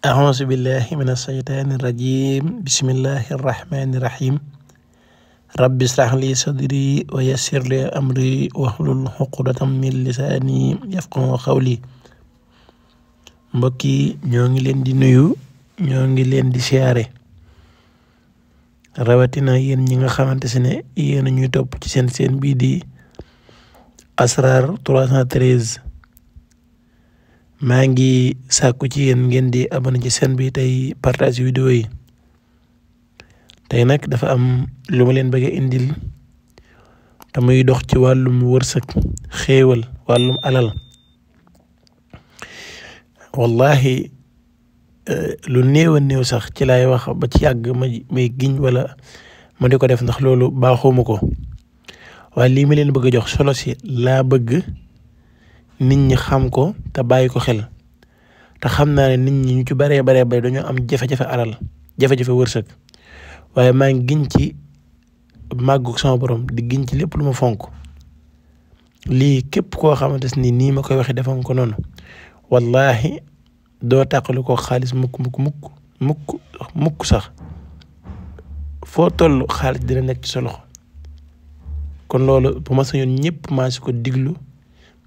أعوذ بالله من الشيطان الرجيم بسم الله الرحمن الرحيم رب اشرح لي صدري ويسر لي أمري واحلل عقدة من لساني يفقهوا قولي mbokki ñoo ngi leen di nuyu ñoo ngi leen di siyaare rawatina yéen ñi nga xamante ne yéen ñuy topp ci seen bii di Asrar 313 maa ngi sàkku ci yéen ngeen di abonné ci seen bi tey partage vidéo yi tey nag dafa am lu ma leen bëgg a indil te muy dox ci wàllum wërsëg xéewal wàllum alal wallahi lu néew a néew sax ci laay wax ba ci yàgg may giñ wala ma di ko def ndax loolu baaxuma ko waaye lii ma leen bëgg a jox solo si laa bëgg nit ñi xam ko te bàyyi ko xel te xam naa ne nit ñi ñu ci baree dañoo am jafe-jafe alal jafe-jafe wërsëg waaye maa ngi giñ ci màggu sama borom di giñ ci lépp lu ma fonk lii képp koo xamante ni nii ma koy waxee defam ko noonu wallahi doo tàqalu ko xaalis mukk sax foo toll xaalis dina nekk ci sa loxo kon loolu bu ma sañoon ñëpp maa si ko diglu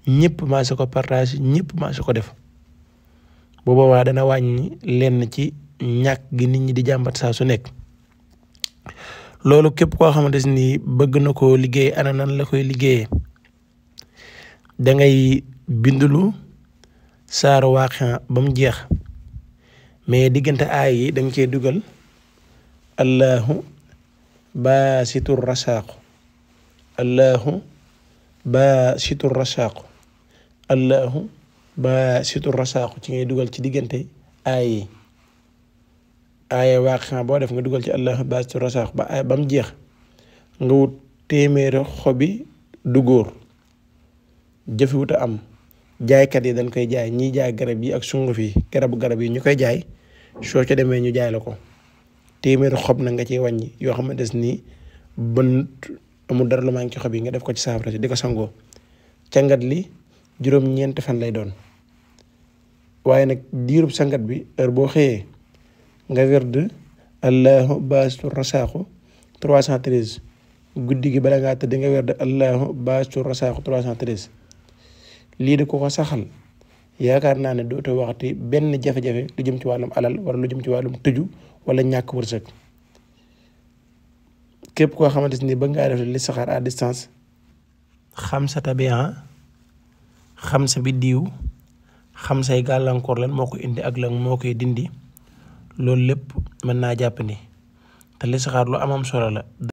ñëpp maa si ko partage ñëpp maa si ko def bu boobaa dana wàññi lenn ci ñàkk gi nit ñi di jàmbat saa su nekk loolu képp koo xamante ni bëgg na koo liggéey ana nan la koy liggéeyee da ngay bindulu saaru Waaqia ba mu jeex mais diggante aay yi da nga cee dugal allahu baasitu rasaaqu allahu baasitu rasaaqu allahu baasitu rasaaqu ci ngay dugal ci diggante aay yi aaya Waaqia boo def nga dugal ci allahu baasitu rasaaqu ba mu jeex nga wut téeméeri xobi du góor jëfewut a am jaaykat yi dañ koy jaay ñiy jaay garab yi ak sunguf yi garab yi ñu koy jaay soo ca demee ñu jaay la ko téeméeri xob na nga ciy wàññi yoo xamante ni bën amul dara lu maa ngi ci xob yi nga def ko ci saafara si di ko sangoo cangat li juróom-ñeenti fan lay doon waaye nag diirub sangat bi heure boo xëyee nga werd allahu baasitu rasaaqu 313 guddi gi bala ngaa tëdd nga werd allahu baasitu rasaaqu 313 lii de ko saxal yaakaar naa ne dootoo waxati benn jafe-jafe lu jëm ci wàllum alal wala lu jëm ci wàllum tëju wala ñàkk wërsëg képp koo xamante ni bëgg ngaa def listixaar à distance xam sa tabiya xam sa biddiw xam say gàllankoor lan moo ko indi ak lan moo koy dindi loolu lépp mën naa jàpp ni te listixaar lu amam solo la